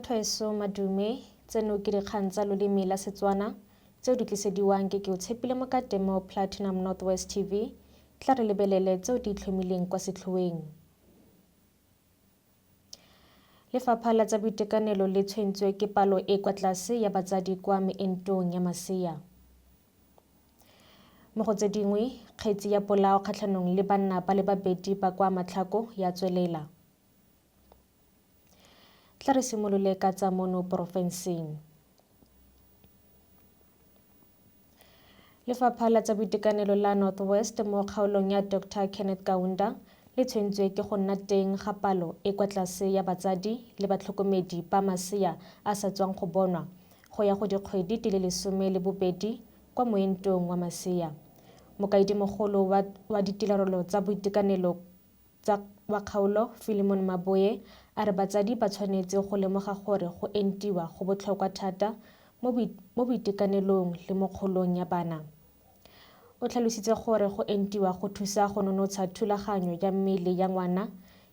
Batho madume, tseno ke dikgang tsa loleme la Setswana tseo di tlisediwang ke Keotshepile Mokate mo Platinum North West TV. Tla re lebelele tseo di itlhomileng kwa setlhoeng. Lefapha la tsa boitekanelo le tshwentswe ke palo e kwa tlase ya batsadi kwa meentong ya masea. Mo go tse dingwe, kgetsi ya polao kgatlhanong le banna ba le babedi ba kwa Matlhako ya tswelela. Tla re simolole ka tsa mono porofenseng. Lefapha la tsa boitekanelo la North West mo kgaolong ya Dr Kenneth Kaunda le tshwentswe ke go nna teng ga palo e kwa tlase ya batsadi le batlhokomedi ba masea a sa tswang go bonwa go ya go dikgwedi di le 12 kwa moentong wa masea. Mokaedimogolo wa ditirelo tsa boitekanelo tsa wa kgaolo Philemon Maboe a re batsadi ba tshwanetse go lemoga gore go entiwa go botlhokwa thata mo boitekanelong le mo kgolong ya bana. O tlhalositse gore go entiwa go thusa go nonotsha thulaganyo ya mmele ya ngwana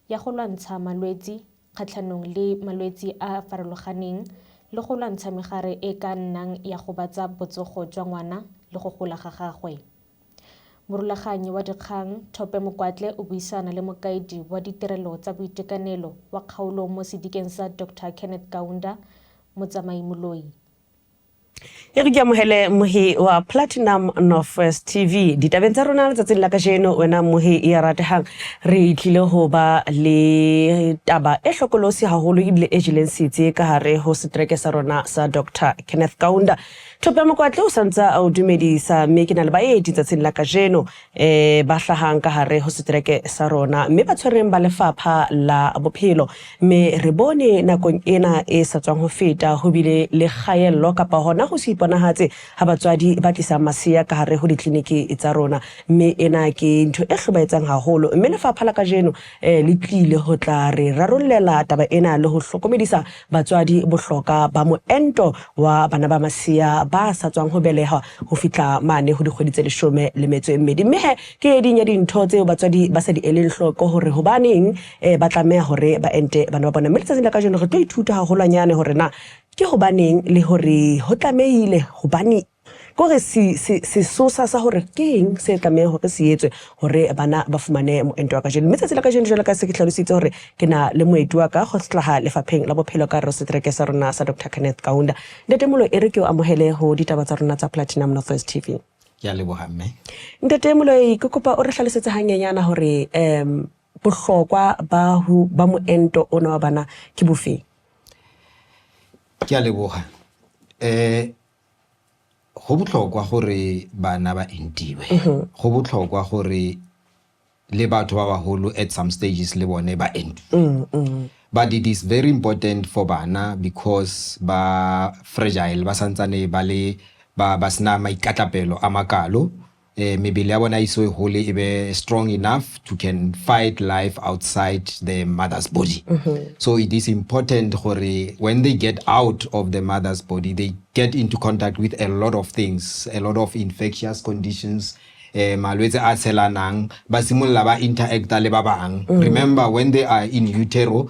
ya go lwantsha malwetsi kgatlhanong le malwetsi a a farologaneng le go lwantsha megare e ka nnang ya gobatsa botsogo jwa ngwana le go gola ga gagwe. Morulaganyi wa dikgang Thope Mokwatle o buisana le mokaedi wa ditirelo tsa boitekanelo wa kgaolo mo sedikeng sa Dr Kenneth Kaunda, Motsamai Moloi. E re ke amohele mohi wa Platinum Northwest TV ditabeng tsa rona letsatsing la kajeno. Wena mohi ya ratehang, re tlile ho ba le taba e hlokolosi haholo ebile e jeleng setsi ka hare ho setereke sa rona sa Dr Kenneth Kaunda. Thope Mokwatle o santse a o dumedisa, mme ke na le baeti tsatsing la kajeno ba hlahang ka hare ho setereke sa rona mme ba tshwereng ba lefapha la bophelo. Mme re bone nakong ena e sa tswang ho feta ho bile le kgaello kapa hona ho se iponahatse ha batswadi ba tlisang masea ka hare ho ditleliniki tsa rona, mme ena ke ntho e hlobaetsang haholo. Mme lefapha la kajeno le tlile ho tla re rarollela taba ena le ho hlokomedisa batswadi bohloka ba moento wa bana ba masea ba sa tswang ho belehwa ho fihla mane ho dikgwedi tse 12. Mme he ke e ding ya dintho tseo batswadi ba sa di eleng hloko hore hobaneng ba tlameha hore ba ente bana ba bona. Mme letsatsing la kajeno re tlo ithuta haholwanyane hore na ke hobaneng le hore ho tlamehile hobane ke hore sesosa sa hore ke eng se tlamehang hore se etswe hore bana ba fumane moento wa kajeno. Mme tsatsi la kajeno, jwalo ka se ke hlalositse hore ke na le moeti wa ka go hlaha lefapheng la bophelo ka hare setereke sa rona sa Dr Kenneth Kaunda. Ntate Moloi, e re ke o amohele ho ditaba tsa rona tsa Platinum Northwest TV. Ke a leboha, mme. Ntate Moloi, ke kopa o re hlalosetse hanyenyana hore bohlokwa ba ho ba moento ona wa bana ke bofeng? Ke a leboha. Go botlhokwa gore bana ba entiwe. Go botlhokwa gore le batho ba baholo at some stages le bone ba entiwe. But it is very important for bana because ba fragile, ba santsane ba le ba sena maikatlapelo a makalo. Mebele ya bona e so e hole e be strong enough to can fight life outside the mother's body. So it is important gore when they get out of the mother's body, they get into contact with a lot of things, a lot of infectious conditions, malwetse a tshelanang, ba simolola ba interacta le ba bang. Remember, when they are in utero,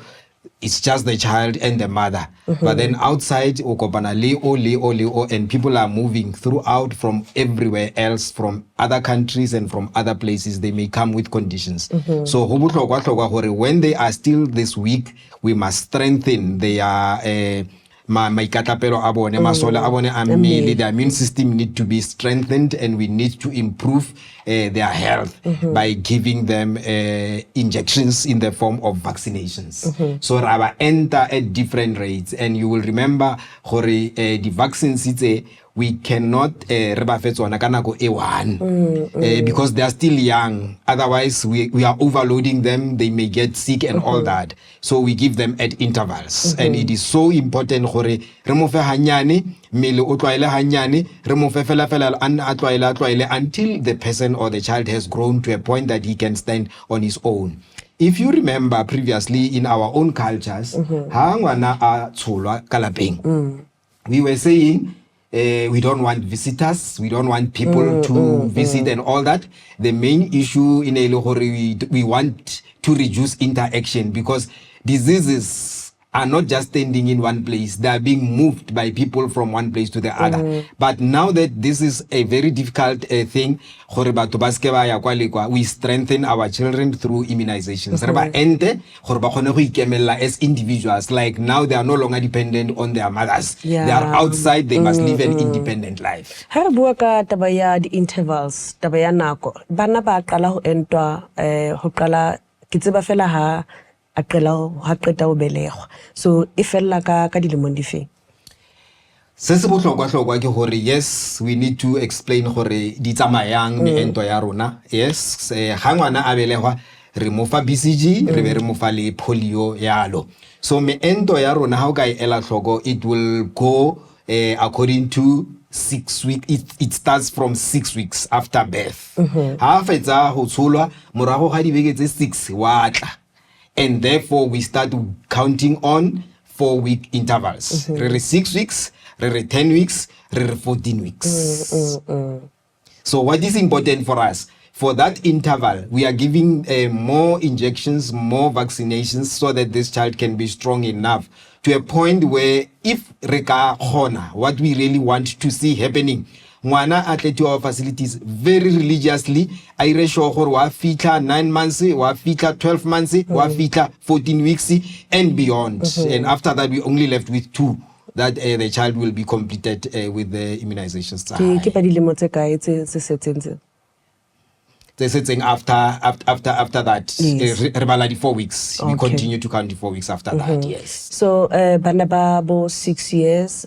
it's just the child and the mother. But then outside, o kopana le o le o le o, and people are moving throughout from everywhere else, from other countries and from other places. They may come with conditions. So ho bohlokwa hlokwa hore when they are still this weak, we must strengthen their maikatlapelo a bone, masole a bone a mmele. The immune system need to be strengthened, and we need to improve their health by giving them injections in the form of vaccinations. So ra ba enta at different rates, and you will remember gore di-vaccines tse we cannot re ba fe tsona ka nako e one because they are still young. Otherwise we are overloading them, they may get sick and all that. So we give them at intervals, and it is so important gore re mo fe hanyane, mmele o tlwaele hanyane, re mo fe fela fela a nne a tlwaele, a tlwaele until the person or the child has grown to a point that he can stand on his own. If you remember previously in our own cultures, ha ngwana a tsholwa ka lapeng, we were saying we don't want visitors, we don't want people to visit and all that. The main issue in e le gore we want to reduce interaction because diseases are not just standing in one place. They are being moved by people from one place to the other. But now that this is a very difficult thing, gore batho ba seke ba ya kwa le kwa, we strengthen our children through immunizations. Re ba ente gore ba kgone go ikemella as individuals. Like now they are no longer dependent on their mothers. They are outside, they must live an independent life. Ha re bua ka taba ya di-intervals, taba ya nako, bana ba qala ho entwa, ho qala ke tseba fela ha a qela ha qeta ho belegwa, so e fella ka dilemong di feng? Se se bohlokwa-hlokwa ke gore yes, we need to explain gore di tsamayang meento ya rona. Yes, ga ngwana a belegwa re mo fa BCG, re be re mo fa le polio yalo. So meento ya rona, ha o ka e ela hloko, it will go according to 6 week. It starts from 6 weeks after birth. Ha a fetsa go tsholwa, morago ga dibeke tse 6 wa tla, and therefore we start counting on 4-week intervals. Re re 6 weeks, re re 10 weeks, re re 14 weeks. So what is important for us, for that interval, we are giving more injections, more vaccinations, so that this child can be strong enough to a point where if re ka kgona, what we really want to see happening, ngwana a tle to our facilities very religiously, a ire sure gore wa fitlha 9 months, wa fitlha 12 months, wa fitlha 14 weeks and beyond. And after that we only left with two that the child will be completed with the immunizations tsa Ke hae. Ke ba dilemo tse kae tse setseng tse? Tse setseng after that? Yes. Re bala di 4 weeks. We continue to count the 4 weeks after that, yes. So bana ba bo 6 years?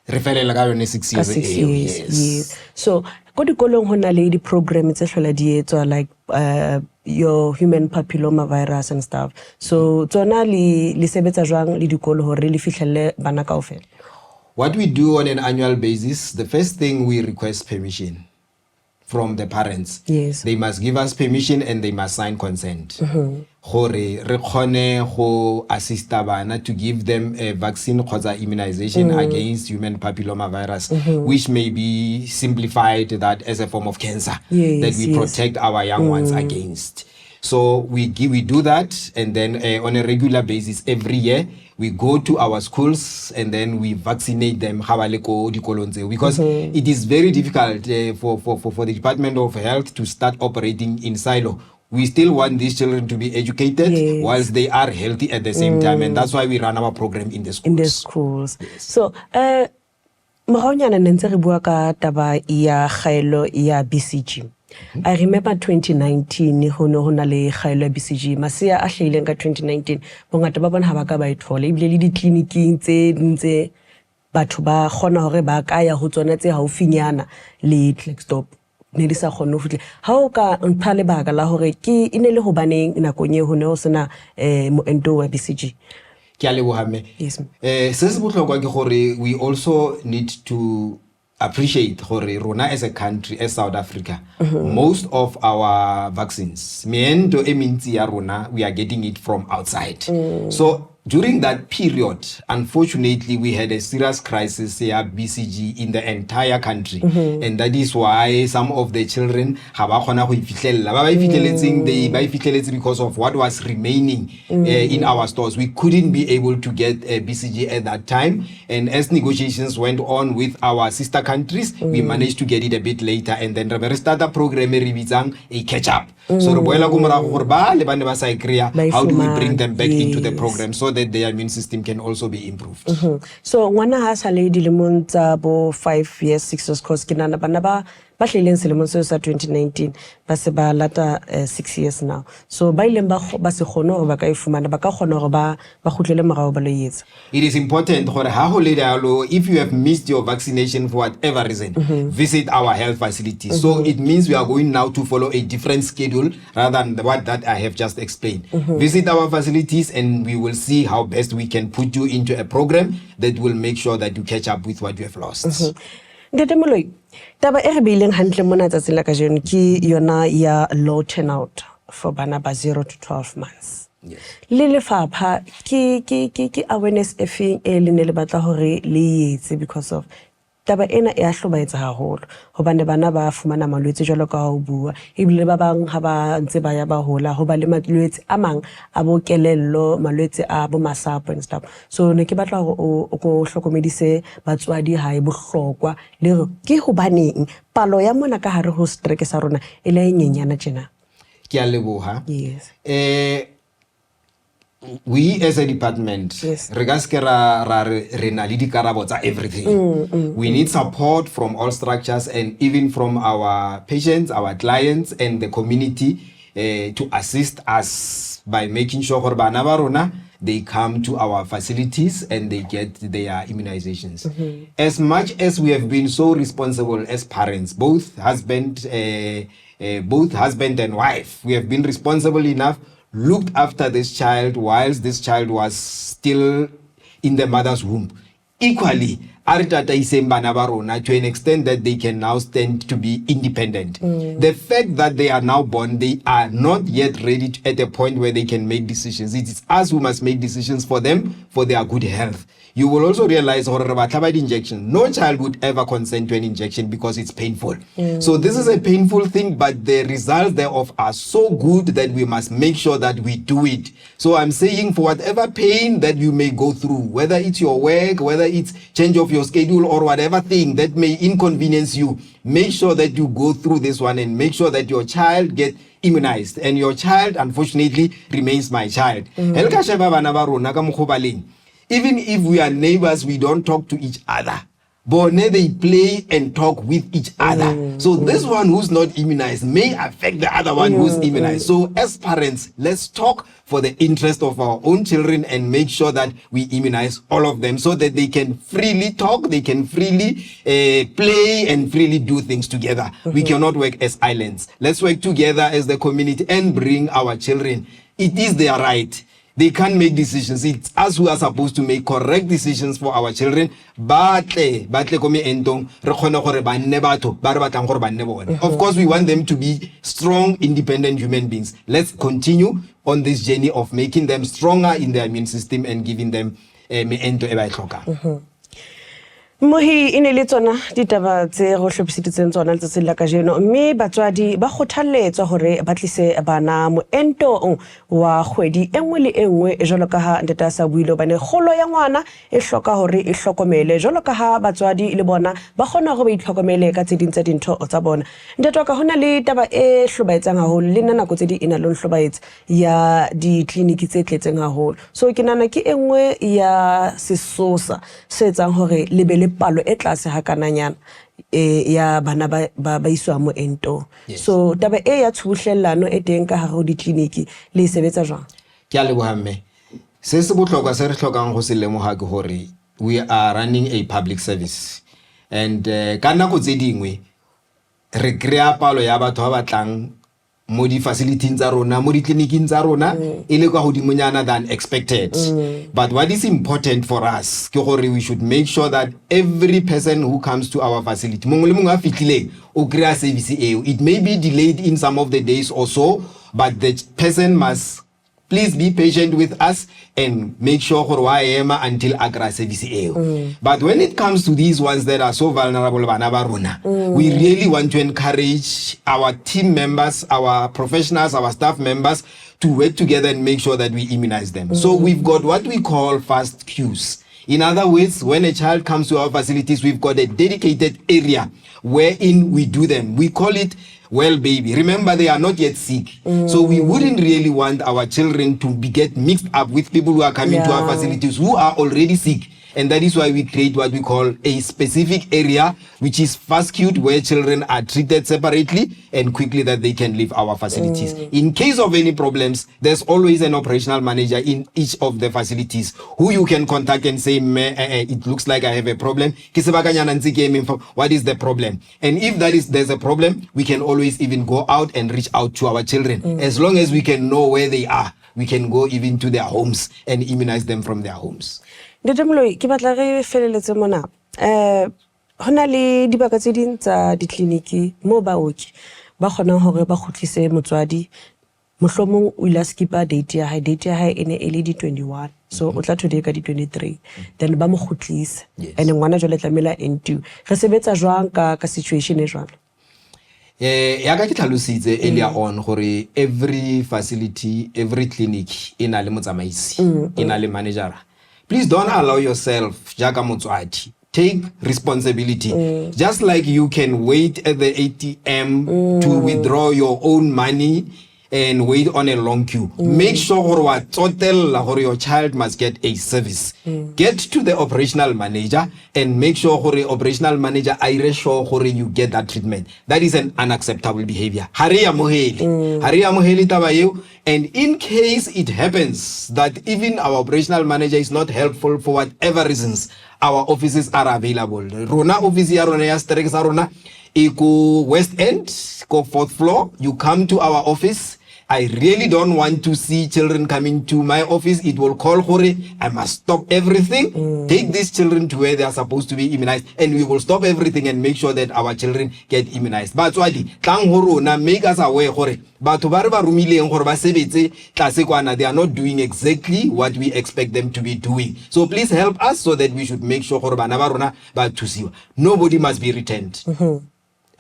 Re felela ka yone 6 Ka years 6 eo, years. Yes. Yes, so ko dikolong ho na le di-program tse hlola di etswa, like your human papilloma virus and stuff. So tsona le sebetsa jwang le dikolo hore le fihlelle bana kaofela? What we do on an annual basis, the first thing, we request permission from the parents. They must give us permission and they must sign consent gore re kgone go assista bana to give them a vaccine kgotsa immunization against human papilloma virus, which may be simplified that as a form of cancer that we protect our young ones against. So we do that, and then on a regular basis every year we go to our schools and then we vaccinate them ga ba le ko dikolong tseo, because it is very difficult for the Department of Health to start operating in silo. We still want these children to be educated whilst they are healthy at the same time, and that's why we run our program in the schools. In the schools. So moraonyana ne ntse re bua ka taba ya kgaelo ya BCG. I remember 2019 ho ne ho na le kgaelo ya BCG. Masea a hlahileng ka 2019, bongata ba bona ha ba ka ba e thola, ebile le ditleliniking tse ntse batho ba kgona hore ba ka ya ho tsona tse haufinyana le Klerksdorp ne di sa kgone ho fihla. Ha o ka mpha lebaka la hore ke e ne le hobaneng nakong eo ho ne ho sena moento wa BCG? Ke a leboha, mme. Yes, ma'am. Se se bohlokwa ke gore we also need to appreciate gore rona as a country, as South Africa, most of our vaccines, meento e mentsi ya rona, we are getting it from outside. So during that period, unfortunately, we had a serious crisis ya BCG in the entire country, and that is why some of the children ga ba kgona go e fitlhelela. Ba ba e fitlheletseng, they ba e fitlheletse because of what was remaining in our stores. We couldn't be able to get BCG at that time, and as negotiations went on with our sister countries, we managed to get it a bit later, and then re be re start a program e re bitsang a catch up. So re boela ko morago gore ba le ba ne ba sa e kry-a, Ba e how do we fumane, bring them back into the program so that their immune system can also be improved. So ngwana ha sa le dilemong tsa bo 5 years, 6 years, cause ke nahana bana ba hlahileng selemong seo sa 2019 ba se ba lata 6 years now. So ba ileng ba se kgone hore ba ka e fumana, ba ka kgona hore ba kgutlele morao ba lo e etsa? It is important gore ha ho le jalo, if you have missed your vaccination for whatever reason, visit our health facilities. So it means we are going now to follow a different schedule rather than what that I have just explained. Visit our facilities and we will see how best we can put you into a program that will make sure that you catch up with what you have lost. Ntate Moloi, taba e re beileng hantle mona tsatsing la kajeno ke yona ya low turnout for bana ba 0 to 12 months. Le lefapha, ke awareness e feng e le ne le batla hore le e etse because of Taba ena e a hlobaetsa haholo hobane bana ba fumana malwetse jwalo ka ha o bua, ebile ba bang ha ba ntse ba ya ba hola ho ba le malwetse a mang a bo kelello, malwetse a bo masapo and stuff. So ne ke batla hore o ko hlokomedise batswadi hae bohlokwa le hore ke hobaneng palo ya mona ka hare ho setereke sa rona e le e nyenyana tjena. Ke a leboha. Yes. We as a department, re ka seke ra re na le dikarabo tsa everything. We need support from all structures and even from our patients, our clients and the community to assist us by making sure gore bana ba rona, they come to our facilities and they get their immunizations. As much as we have been so responsible as parents, both husband and wife, we have been responsible enough, looked after this child whilst this child was still in the mother's womb. Equally, a re tataiseng bana ba rona to an extent that they can now stand to be independent. The fact that they are now born, they are not yet ready at a point where they can make decisions. It is us who must make decisions for them, for their good health. You will also realize gore re ba tlhaba di-injection. No child would ever consent to an injection because it's painful. So this is a painful thing, but the results thereof are so good that we must make sure that we do it. So I'm saying, for whatever pain that you may go through, whether it's your work, whether it's change of your schedule or whatever thing that may inconvenience you, make sure that you go through this one and make sure that your child get immunized. And your child, unfortunately, remains my child. He le ka sheba bana ba rona ka mokgwa o ba leng, even if we are neighbors, we don't talk to each other. Bone, they play and talk with each other. So this one who's not immunized may affect the other one who's immunized. So as parents, let's talk for the interest of our own children and make sure that we immunize all of them so that they can freely talk, they can freely play and freely do things together. We cannot work as islands. Let's work together as the community and bring our children. It is their right. They can't make decisions. It's us who are supposed to make correct decisions for our children. Ba tle, ba tle ko meentong, re kgone gore ba nne batho ba re batlang gore ba nne bone. Of course, we want them to be strong, independent human beings. Let's continue on this journey of making them stronger in their immune system and giving them meento e ba e tlhokang. Mohi, e ne le tsona ditaba tse go hlophiseditseng tsona letsatsing la kajeno, mme batswadi ba kgothalletswa hore ba tlise bana moentong wa kgwedi e nngwe le e nngwe, jwalo ka ha ntate a sa buile, hobane kgolo ya ngwana e hloka hore e hlokomele, jwalo ka ha batswadi le bona ba kgona hore ba itlhokomele ka tse ding tsa dintho tsa bona. Ntate wa ka, ho na le taba e hlobaetsang haholo le nna nako tse di e na le ho nhlobaetsa ya ditleliniki tse tletseng haholo. So ke nahana ke e nngwe ya sesosa se etsang hore le be le palo e tlase hakananyana ya bana ba iswang moentong. So taba e ya tshubuhlellano e teng ka hare ho ditleliniki, le e sebetsa jwang? Ke a leboha, mme. Se se bohlokwa se re hlokang go se lemoga ke gore we are running a public service and ka nako tse dingwe re kry-a palo ya batho ba batlang mo di-facilityng tsa rona, mo ditleliniking tsa rona, e le kwa godimonyana than expected. But what is important for us ke gore we should make sure that every person who comes to our facility, mongwe le mongwe a fitlhileng, o kry-a service eo. It may be delayed in some of the days or so, but the person must please be patient with us and make sure gore wa ema until a kry-a service eo. But when it comes to these ones that are so vulnerable, bana ba rona, we really want to encourage our team members, our professionals, our staff members to work together and make sure that we immunize them. So we've got what we call fast queues. In other words, when a child comes to our facilities, we've got a dedicated area wherein we do them. We call it well baby. Remember, they are not yet sick. So we wouldn't really want our children to get mixed up with people who are coming to our facilities who are already sick. And that is why we create what we call a specific area, which is fast queued, where children are treated separately and quickly that they can leave our facilities. In case of any problems, there's always an operational manager in each of the facilities who you can contact and say, "Me, it looks like I have a problem. Ke sebakanyana ntse ke emeng fa- What is the problem?" And if there's a problem, we can always even go out and reach out to our children. As long as we can know where they are, we can go even to their homes and immunize them from their homes. Ntate Moloi, ke batla re feleletse mona. Ho na le dibaka tse ding tsa ditleliniki moo baoki ba kgonang hore ba kgutlise motswadi. Mohlomong o ile a skipa date ya hae, date ya hae e ne e le di 21, so o tla today ka di 23, then ba mo kgutlisa. And ngwana jwale tlamehile a entiwe. Re sebetsa jwang ka situation e jwalo? Ya ka ke tlhalositse earlier on gore every facility, every clinic e na le motsamaisi, e na le managera. Please don't allow yourself, jaaka motswadi, take responsibility. Just like you can wait at the ATM to withdraw your own money and wait on a long queue, make sure gore wa tsotella gore your child must get a service. Get to the operational manager and make sure gore operational manager a ire sure gore you get that treatment. That is an unacceptable behavior. Ha re amohele, ha re amohele taba eo. And in case it happens that even our operational manager is not helpful for whatever reasons, our offices are available. Rona office ya rona ya setereke sa rona e ko West End, ko fourth floor. You come to our office. I really don't want to see children coming to my office. It will call gore I must stop everything, take these children to where they are supposed to be immunized, and we will stop everything and make sure that our children get immunized. Batswadi, tlang ho rona, make us aware gore batho ba re ba romileng gore ba sebetse tlase kwana, they are not doing exactly what we expect them to be doing. So please help us so that we should make sure gore bana ba rona ba thusiwa. Nobody must be returned.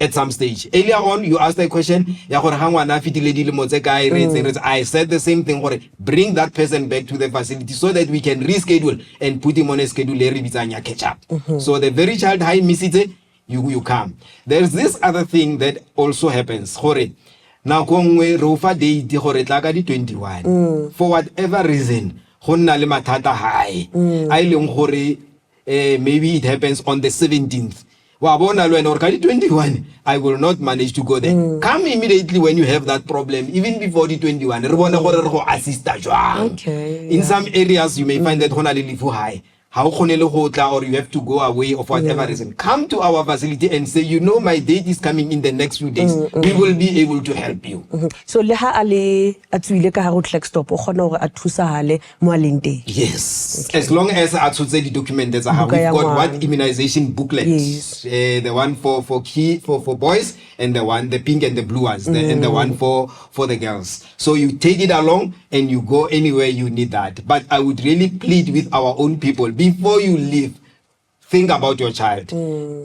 At some stage earlier on you asked a question ya gore ga ngwana a fetile dilemo tse kae, re etse, re etse. I said the same thing gore bring that person back to the facility so that we can reschedule and put him on a schedule e re bitsang ya catch up. So the very child ha e missitse, you come. There's this other thing that also happens gore nako nngwe re o fa date gore tla ka di 21, for whatever reason go nna le mathata hae a e leng gore maybe it happens on the 17th. Wa bona le wena gore ka di 21 I will not manage to go there. Come immediately when you have that problem, even before di 21, re bone gore re go assista jwang. In some areas you may find that go na le lefu hae, ha o kgone le go tla, or you have to go away of whatever reason. Come to our facility and say, you know, my date is coming in the next few days. We will be able to help you. So le ha a le a tswile ka hare ho Klerksdorp, o kgona hore a thusahale mo a leng teng? Yes, as long as a tshotse di-document tsa gago. Buka We've ya got what ngwana. Immunization booklet. The one for key for boys and the one, the pink and the blue ones, and the one for the girls. So you take it along and you go anywhere you need that. But I would really plead with our own people, before you leave, think about your child.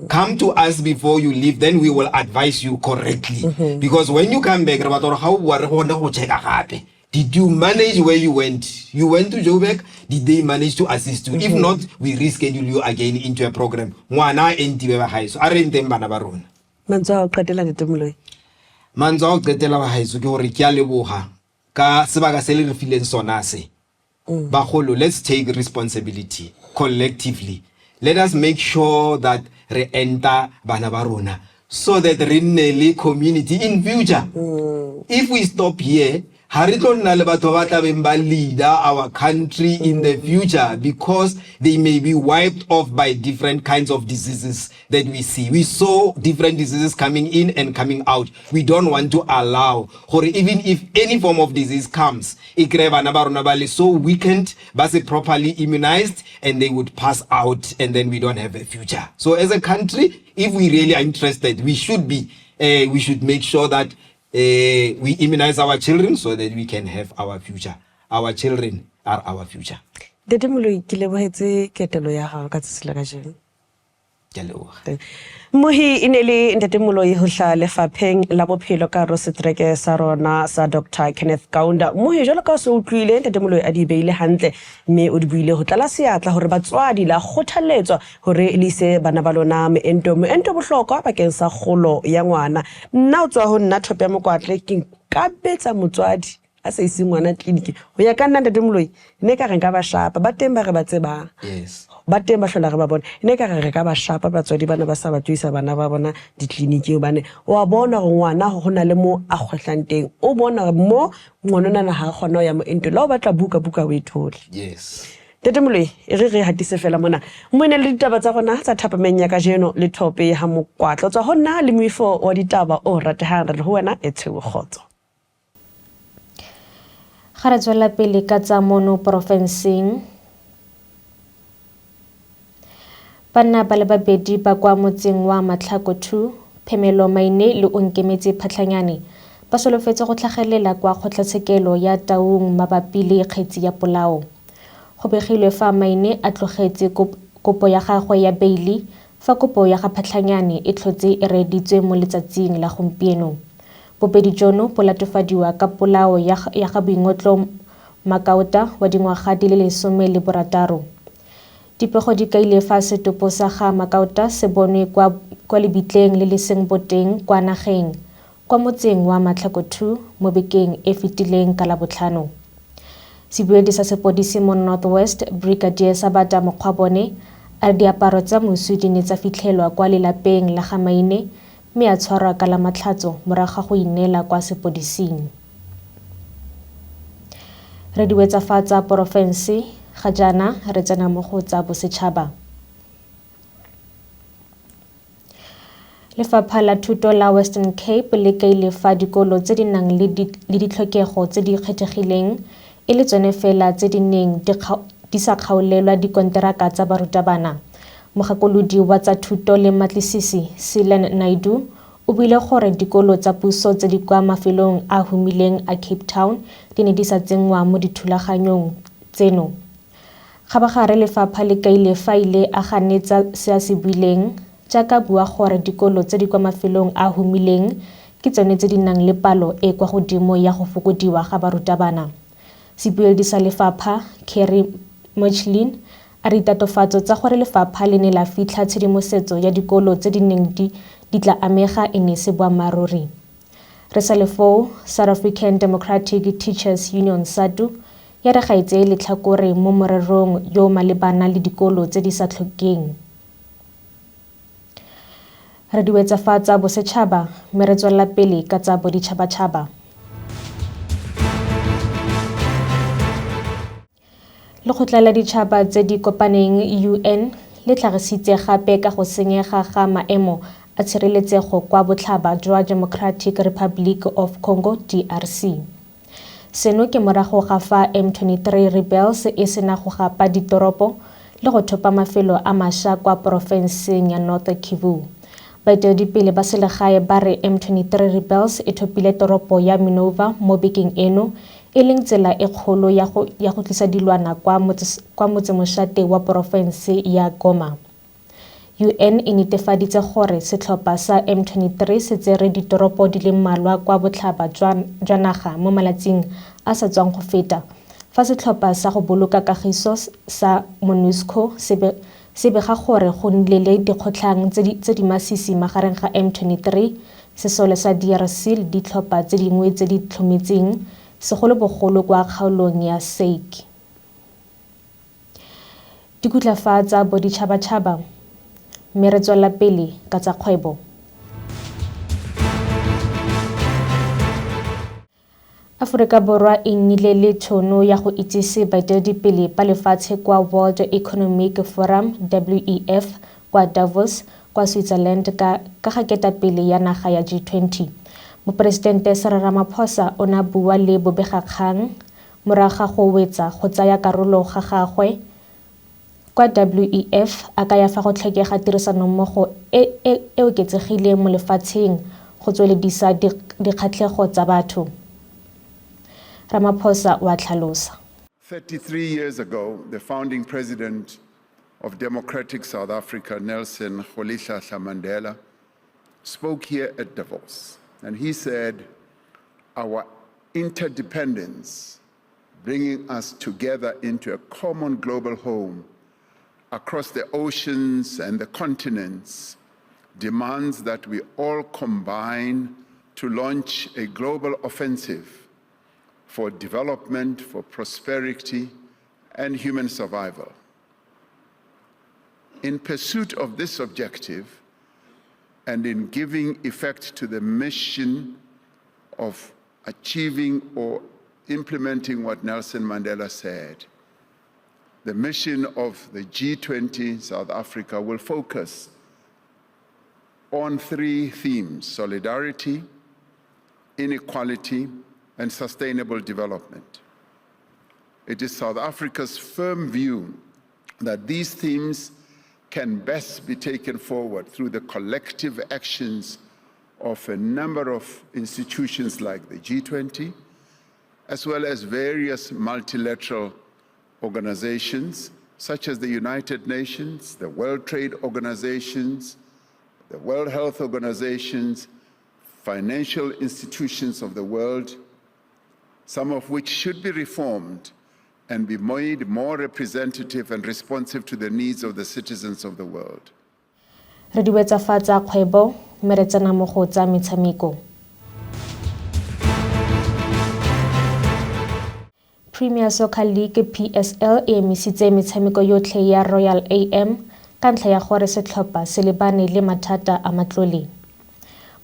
Come to us before you leave, then we will advise you correctly. Because when you come back, re batla gore ga o boa re kgone go checka gape. Did you manage where you went? You went to Joburg, did they manage to assist you? If not, we reschedule you again into a program. Ngwana a entiwe ba gaeso, a re enteng bana ba rona. Mantswe a ho qetela, Ntate Moloi? Mantswe a ho qetela ba gaeso ke gore ke a leboga ka sebaka se le re fileng sona se. Bagolo, let's take responsibility collectively. Let us make sure that re enta bana ba rona so that re nne le community in future. If we stop here, ha re tlo nna le batho ba tlabeng ba leader our country in the future, because they may be wiped off by different kinds of diseases that we see. We saw different diseases coming in and coming out. We don't want to allow gore even if any form of disease comes, e kry bana ba rona ba le so weakened, ba se properly immunized, and they would pass out, and then we don't have a future. So as a country, if we really are interested, we should make sure that we immunize our children so that we can have our future. Our children are our future. Ntate Moloi, ke lebohetse ketelo ya hao ka tsatsi la kajeno. Ke a leboga. Mohi e ne le Ntate Moloi ho hlaha lefapheng la bophelo ka hare ho setereke sa rona sa Dr Kenneth Kaunda. Mohi, jwalo ka o se utlwile, Ntate Moloi a di beile hantle mme o di buile ho tlala seatla hore batswadi la kgothaletswa hore le ise bana ba lona moento. Moento bohlokwa bakeng sa kgolo ya ngwana. Nna o tswa ho nna Thope ya Mokwatle, ke nka betsa motswadi a sa ise ngwana tleliniki. Ho ya ka nna, Ntate Moloi, ne ka re nka ba shapa, ba teng ba re ba tsebang. Ba teng ba hlola re ba bona. Ne ka re re ka ba shapa batswadi bana ba sa batle ho isa bana ba bona ditleliniking, hobane wa bona hore ngwana ho na le mo a kgwehlang teng. O bona hore mo ngwanonana ha a kgona ho ya moentong. Le ha o batla buka, buka o e thole. Ntate Moloi, e re re hatise fela mona. Moene le ditaba tsa rona tsa thapameng ya kajeno le Thope ha Mokwatlo. Tswa ho nna le moifo wa ditaba o ratehang, re le ho wena e tshweu kgotso. Ga re tswela pele ka tsa mono porofenseng, banna ba le babedi ba kwa motseng wa Matlhako 2, Phemelo Maine le Onkemetse Phatlhanyane, ba solofetse go tlhagelela kwa kgotlatshekelo ya Taung mabapi le kgetsi ya polao. Go begilwe fa Maine a tlogetse kopo ya gagwe ya beili fa kopo ya ga Phatlhanyane e tlhotse e reeditswe mo letsatsing la gompieno. Bobedi jono bo latofadiwa ka polao ya ga Boingotlo Makaota wa dingwaga di le 16. Dipego di kaile fa setopo sa ga Makaota se bonwe kwa lebitleng le le seng boteng kwa nageng, kwa motseng wa Matlhako 2 mo bekeng e fetileng ka Labotlhano. Sebueledi sa sepodisi mo North West, Brigadier Sabata Mokgwabone, a re diaparo tsa moswi di ne tsa fitlhelwa kwa lelapeng la ga Maine mme a tshwarwa ka Lamatlhatso morago ga go ineela kwa sepodising. Re di wetsa fa tsa porofense, ga jaana re tsena mo go tsa bosetšhaba. Lefapha la Thuto la Western Cape le kaile fa dikolo tse di nang le ditlhokego tse di kgethegileng e le tsone fela tse di neng di sa kgaolelwa dikonteraka tsa barutabana. Mogakolodi wa tsa thuto le mmatlisisi Seelan Naidoo o buile gore dikolo tsa puso tse di kwa mafelong a humileng a Cape Town di ne di sa tsenngwa mo dithulaganyong tseno. Kgabagare lefapha le kaile fa ile a ganetsa se a se buileng, jaaka bua gore dikolo tse di kwa mafelong a humileng ke tsone tse di nang le palo e kwa godimo ya go fokodiwa ga barutabana. Sebueledi sa lefapha, Kerry Mochlin, a re ditatofatso tsa gore lefapha le ne la fitlha tshedimosetso ya dikolo tse di neng di tla amega e ne se boammaaruri. Re sa le foo, South African Democratic Teachers Union SADTU ya re ga e tseye letlhakore mo morerong yo malebana le dikolo tse di sa tlhokeng. Re di wetsa fa tsa bosetšhaba mme re tswelela pele ka tsa boditšhabatšhaba. Lekgotla la Ditšhaba tse di Kopaneng UN le tlhagisitse gape ka go senyega ga maemo a tshireletsego kwa botlhaba jwa Democratic Republic of Congo DRC. Seno ke morago ga fa M23 Rebels e sena go gapa ditoropo le go thopa mafelo a mašwa kwa porofenseng ya North Kivu. Baeteledipele ba selegae ba re M23 Rebels e thopile toropo ya Minova mo bekeng eno, e leng tsela e kgolo ya go tlisa dilwana kwa motsemošate wa porofense ya Goma. UN e netefaditse gore setlhopha sa M23 se tsere ditoropo di le mmalwa kwa botlhaba jwa naga mo malatsing a sa tswang go feta, fa setlhopha sa go boloka kagiso sa MONUSCO se bega gore go nnile le dikgotlhang tse di masisi magareng ga M23, sesole sa DRC le ditlhopha tse dingwe tse di tlhometseng, segolobogolo kwa kgaolong ya Sake. Dikutla fa tsa boditšhabatšhaba mme re tswela pele ka tsa kgwebo. Aforika Borwa e nnile le tšhono ya go itsise baeteledipele ba lefatshe kwa World Economic Forum WEF kwa Davos kwa Switzerland ka ga ketapele ya naga ya G20. Moporesidente Cyril Ramaphosa o ne a bua le bobegakgang morago ga go wetsa go tsaya karolo ga gagwe kwa WEF, a kaya fa go tlhokega tirisanommogo e e oketsegileng mo lefatsheng go tsweledisa dikgatlhego tsa batho. Ramaphosa wa tlhalosa. 33 years ago, the founding president of democratic South Africa, Nelson Rolihlahla Mandela, spoke here at Davos. And he said, our interdependence, bringing us together into a common global home across the oceans and the continents, demands that we all combine to launch a global offensive for development, for prosperity, and human survival. In pursuit of this objective, and in giving effect to the mission of achieving or implementing what Nelson Mandela said, the mission of the G20 South Africa will focus on three themes: solidarity, inequality, and sustainable development. It is South Africa's firm view that these themes can best be taken forward through the collective actions of a number of institutions like the G20, as well as various multilateral organizations such as the United Nations, the World Trade Organizations, the World Health Organizations, financial institutions of the world, some of which should be reformed and be made more representative and responsive to the needs of the citizens of the world. Re di wetsafatsa kgwebo mme re tsena mo go tsa metshameko. Premier Soccer League PSL e emisitse metshameko yotlhe ya Royal AM ka ntlha ya gore setlhopha se lebane le mathata a matlole.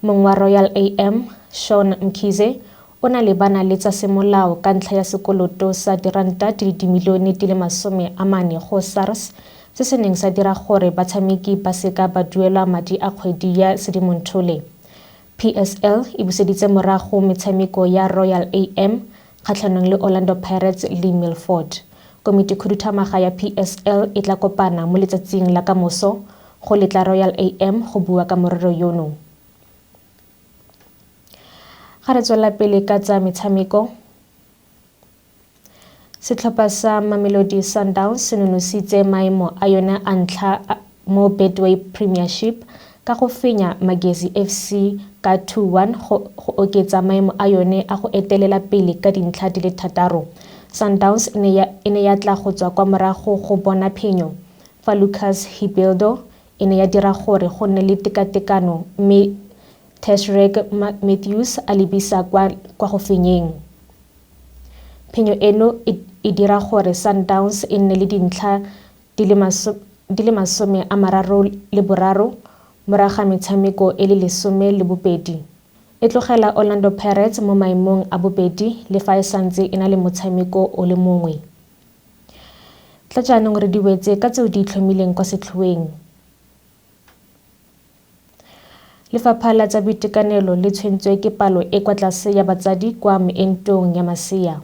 Mong wa Royal AM, Shauwn Mkhize, o na lebana le tsa semolao ka ntlha ya sekoloto sa diranta di le dimilione di le 40 go SARS se se neng sa dira gore batshameki ba seka ba duelwa madi a kgwedi ya Sedimonthole. PSL e buseditse morago metshameko ya Royal AM kgatlhanong le Orlando Pirates le Milford. Komiti khuduthamaga ya PSL e tla kopana mo letsatsing la kamoso go letla Royal AM go bua ka morero yono. Ga re tswela pele ka tsa metshameko, setlhopha sa Mamelodi Sundowns se nonositse maemo a yone a ntlha mo Betway Premiership ka go fenya Magesi FC ka 2-1 go oketsa maemo a yone a go etelela pele ka dintlha di le 6. Sundowns e ne ya tla go tswa kwa morago go bona phenyo fa Lucas Ribeiro e ne ya dira gore go nne le tekatekano mme Tashreeq Matthews a lebisa kwa go fenyeng. Phenyo eno e dira gore Sundowns e nne le dintlha di le 33 morago ga metshameko e le 12. E tlogela Orlando Pirates mo maemong a bobedi le fa e santse e na le motshameko o le mongwe. Tla jaanong re di wetse ka tseo di itlhomileng kwa setlhoeng. Lefapha la tsa boitekanelo le tshwentswe ke palo e kwa tlase ya batsadi kwa meentong ya masea.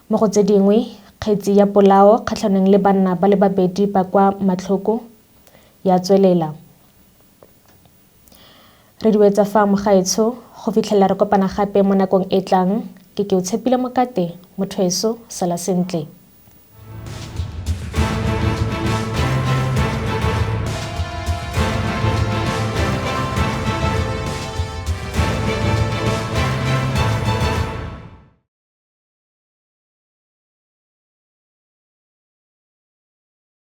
Mo go tse dingwe, kgetsi ya polao kgatlhanong le banna ba le babedi ba kwa Matlhoko ya tswelela. Re di wetsa fa mogaetsho go fitlhela re kopana gape mo nakong e tlang. Ke o tshepile mokate, motho eso sala sentle.